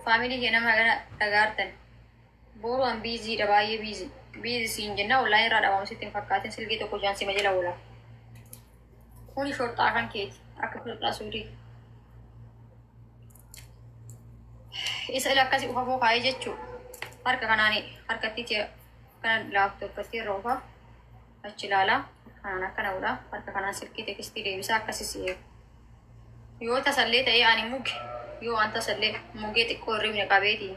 Family kee nama hagana dhagaartan. Boru an busy dha baay'ee busy. Busy siin jenna online irraa dhabamu sitti hin fakkaatin silkii tokko jaan sima jala oola. Kuni shorxaa kan keeti akka shorxaa suudii. Isa ila akkasi ufafoo kaa'ee jechuu harka kanaani harkatti kana laaptooppatti irra ufa achi ilaala kanaan akkana godha harka kanaan silkii tekstii deebisa akkasi si eegu. Yoo tasallee ta'ee ani muge yoo an tasallee mugee xiqqoo hirribni qabeetiin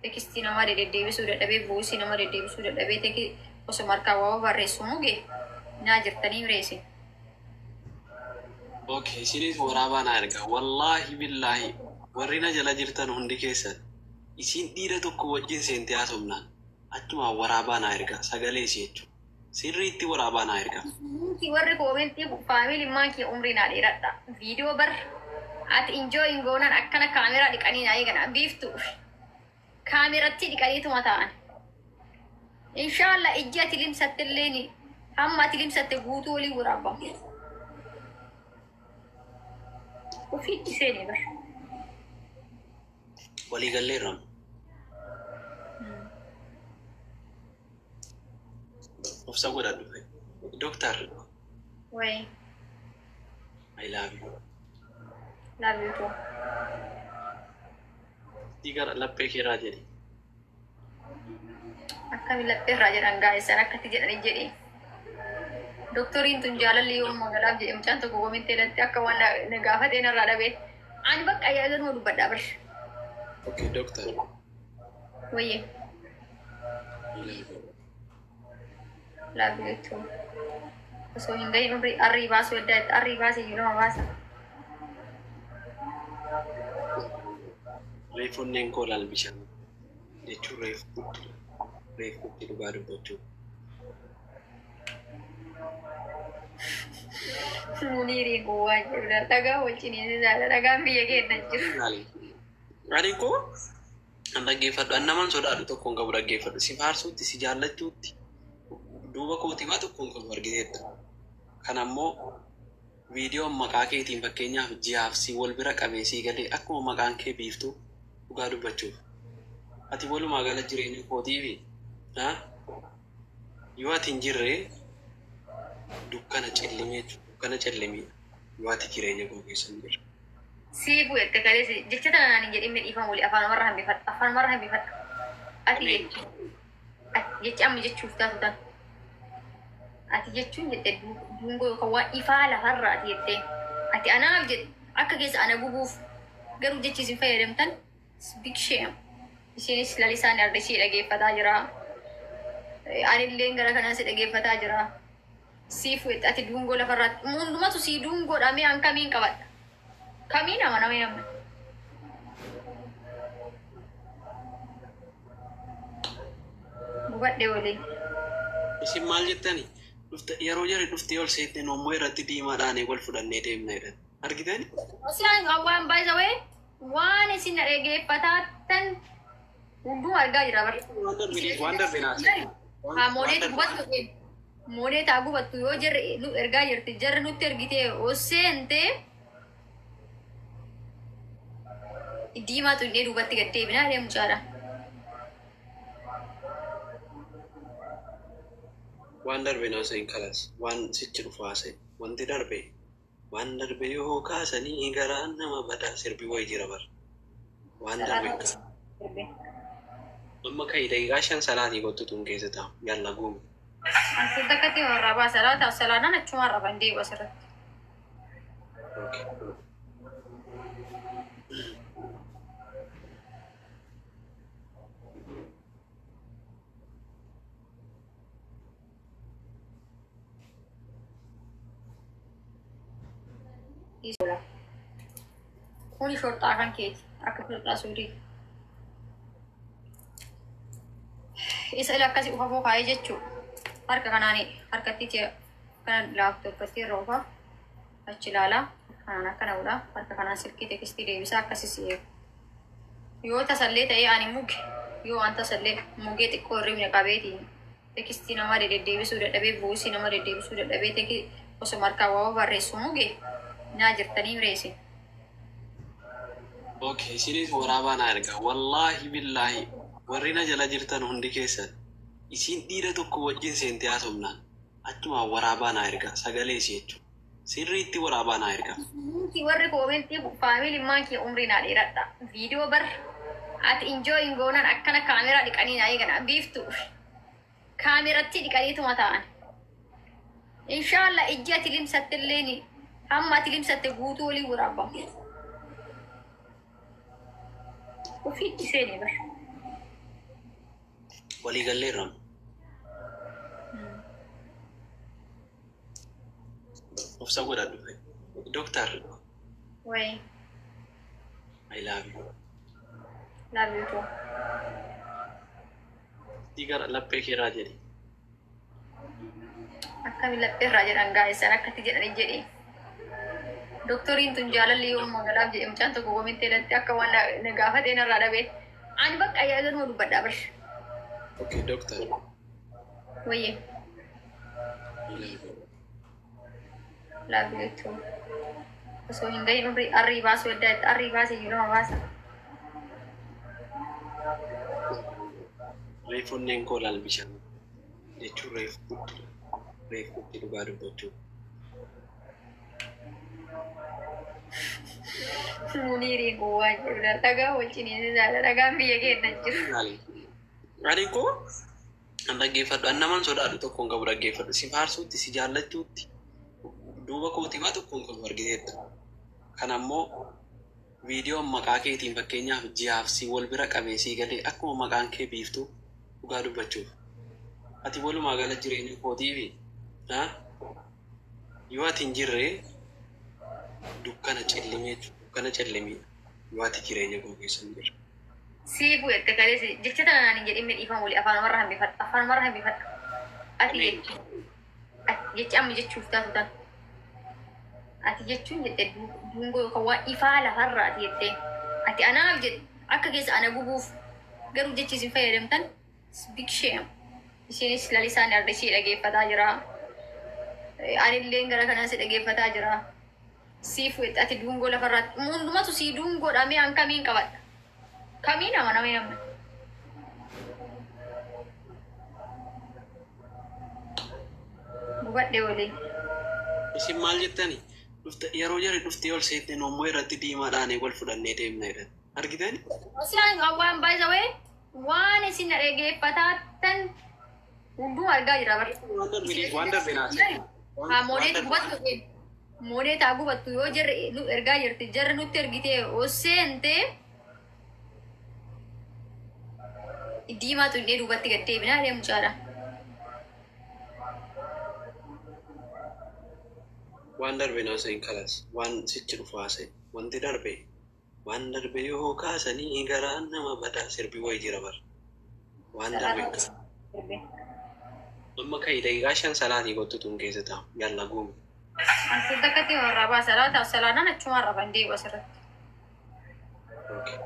tekstii namaa dededdeebisuu dadhabee voice nama deddeebisuu dadhabee teki osoma harkaan waa barreessu muge naa jirtanii miree isin. Ok isinis waraabaa naa ergaa wallaahi billaahi warri na jala jirtan hundi keessan isiin dhiira tokko wajjin seentee haasofnaan achumaan waraabaa naa ergaa sagalee isii jechuudha. Sirriitti waraabaa naa ergaa. Nuti warri koomentii family maan kee umrii naa dheeradha. Video bar ati enjoy hin goonan akkana kaameraa dhiqanii naa eegan biiftu. Kaameratti dhiqaniituma ta'an. Inshallah ijji ati limsatte illeen hamma ati limsatte guutuu waliin waraabama. Ofiitti seeni bar. Walii galleerra. Obsa godhadhu. Doktar. Wayi. I love you. Love you too. Sii gara laphee keeraa jedhi. Akkami laphee irraa jedhan gaa'essan akkatti jedhanii jedhi. Doktoriin tun jaalalli yoo magalaaf jedhe mucaan tokko komentee irratti akka waan na gaafatee narraa dhabee. Ani bakka yaadanuma dubbadhaa bar. Okay, doctor. Wayyee. I love you. Love you too. Osoo hin gahin umrii arrii baasuu eddaa itti arrii baasee iyyuu nama baasa. Reefu onneen koo laal bishaan jechuun reefutti reefutti dhugaa dubbachuu. Muniirii gowwaa jedhu dhagaa wal ciniinsisaadha. Dhagaan biyya keenya hin jiru. Laali. Ani koo an dhaggeeffadhu an naman sodaadhu tokko hin qabu dhaggeeffadhu si faarsuutti si jaallachuutti duuba kootii waa tokko hin qabu argiteetta. Kan ammoo viidiyoon maqaa keetiin fakkeenyaaf ji'aaf si wal bira qabee sii galee akkuma maqaan kee biiftuu dhugaa dubbachuuf. Ati walumaa gala jireenya kootiifi yoo ati hin jirre dukkana cillimee jechuudha. Dukkana cillimii yoo ati jireenya koo keessa hin jirre. Siifuu jette kaleessa jecha tana naan hin jedhin mee dhiifama wali afaanumarra hambifadha afaanumarra hambifadha. Ati jecha ati jecha amma jechuuf taatu tan ati jechuun jette dungoo yookaan waan ifaa lafarra ati jettee ati anaaf jette akka keessa ana gubuuf garuu jechi isin fayyadamtan big shame. Isinis lalisaan arda ishee dhageeffataa jira. Anilleen gara kanaan si dhageeffataa jira. Siif ati dungoo lafarraatti hundumatu sii dungoodha mee an kamiin qabadha. Kamiin amanamee amma. Gubadhe waliin. Isin maal jettani? Dhufte yeroo jari dhuftee ol seette noommoo irratti diimaa dhaanee wal fudhannee deemna jedhan. Argitani? Isaan waan by the way waan isin na dhageeffataattan hunduma argaa jira bar. Waan darbe waan darbe naasee. Haa mooneeti gubattu mooneet haa gubattu yoo jarri nu ergaa jirti jarri nutti ergitee osseentee diimaa tunnee duubatti gad deebinaa jedhee mucaadha. Waan darbe naasee kalas waan sichi dhufu haasa'e wanti darbe waan darbe yoo kaasanii garaan nama badaa sirbi wayii jira bar. Waan darbe amma ka'i daqiiqaa 5 salaatii kottu tun keessa taa'u yalla guumi. Asitti akkatti warra baasa laata salaadhaan achumaan rafan deebi'u asirratti. Okay. Kuni shorxaa kan keeti akka shorxaa suudii. Isa ila akkasi ufafoo kaa'ee jechuu harka kanaan harkatti kana laaptooppatti irra ufa achi ilaala kanaan akkana godha harka kanaan silkii tekstii deebisa akkasi si eegu. Yoo tasallee ta'ee ani muge yoo an tasallee mugee xiqqoo hirribni qabeetiin tekstii namaa deddeebisuu dadhabee voice nama deddeebisuu dadhabee teki osoma harkaan waa barreessu muge naa jirtanii miree isin. Okay, isinis waraabaa naa ergaa. Wallaahi billaahi warri na jala jirtan hundi keessan isiin dhiira tokko wajjin seentee haasofnaan achumaan waraabaa naa ergaa, sagalee isii jechuudha. Sirriitti waraabaa naa ergaa. Nuti warri koomentii faamiliin kee umrii naa dheeradha. Viidiyoo bar ati enjoy hin goonan akkana kaameraa dhiqanii naa eegan biiftu. Kaameratti dhiqaniituma ta'an. Inshallah ijji ati limsatte illee hamma ati limsatte guutuu waliin waraabama. Ofiitti seenee bar. Walii galleerra. Obsa godhadhu. Doctor, Wayi, I love you. Love you too. Gara laphee keeraa jedhi. Akkami lapheerraa jedhan gaa'essan akkatti jedhani jedhi. Doktoriin tun jaalalli yoo magalaaf jedhe mucaan tokko komentee irratti akka waan na gaafatee narraa dhabee. Ani bakka yaadanuma dubbadhaa bar. Okay, doctor. Wayyee. I love you. Love you too. Osoo hin gahin umrii arrii baasuu edda arrii baasee iyyuu nama baasa. Reefu onneen koo laal bishaan jechuun reefutti dhugaa dubbachuu. Muniirii gowwaa jedhudha. Dhagaa wal ciniinsisaadha. Dhagaan biyya keenya hin jiru. Ani koo an dhaggeeffadhu, an naman sodaadhu tokko hin qabu, dhaggeeffadhu. Si faarsuutti, si jaallachuutti, duuba kootii waa tokko hin qabu, argiteetta. Kan ammoo viidiyoon maqaa keetiin fakkeenyaaf ji'aaf si wal bira qabee sii galee akkuma maqaan kee biiftuu dhugaa dubbachuuf. Ati walumaa gala jireenya kootii fi yoo ati hin jirre dukkana cillimee jechuudha. Dukkana cillimee yoo ati jireenya koo keessa hin jirre. Sii bu'ette kaleessa jecha tana naan hin jedhin, dhiifama walii, afaanumarra hambifadha. Afaanumarra hambifadha. Ati jechi ati jechi amma jechuuf taatu tan. Ati jechuun jette dungoo yookaan waan ifaa lafarraa ati jettee. Ati anaaf jette akka keessa ana gubuuf garuu jechi isin fayyadamtan big shame. Isheenis lalisaan arda ishee dhageeffataa jira. Anillee gara kanaan si dhageeffataa jira. Siif ati dungoo lafarraatti hundumatu sii dungoodha, mee an kamiin qabadha? Kamiin amanamee amma? Gubadhe waliin. Isin maal jettani? Dhufte yeroo jari dhuftee ol seette noommoo irratti diimaadhaan wal fudhannee deemna jedhan. Argitani? Isaan waan baay'isawee waan isin dhageeffataa tan hunduu argaa jira bara. Waan darbe naasee. Haa moodeetu gubattu, moodee taa gubattu yoo jarri nu ergaa jirti, jarri nutti ergitee osseentee diimaa xunnee duubatti gad deebinaa deemu mucaadha. Waan darbe naasee kalas, waan sichi dhufu haasa'e, wanti darbe waan darbe yoo kaasanii garaan nama badaa, sirbi wayii jira bara. Waan darbe amma ka'i, daqiiqaa 5 salaatii kottu tun keessa taa'u yalla guumi. Asitti akkatti warra baasa laata salaadhaan achuma arraban deebi'u asirratti. Okay.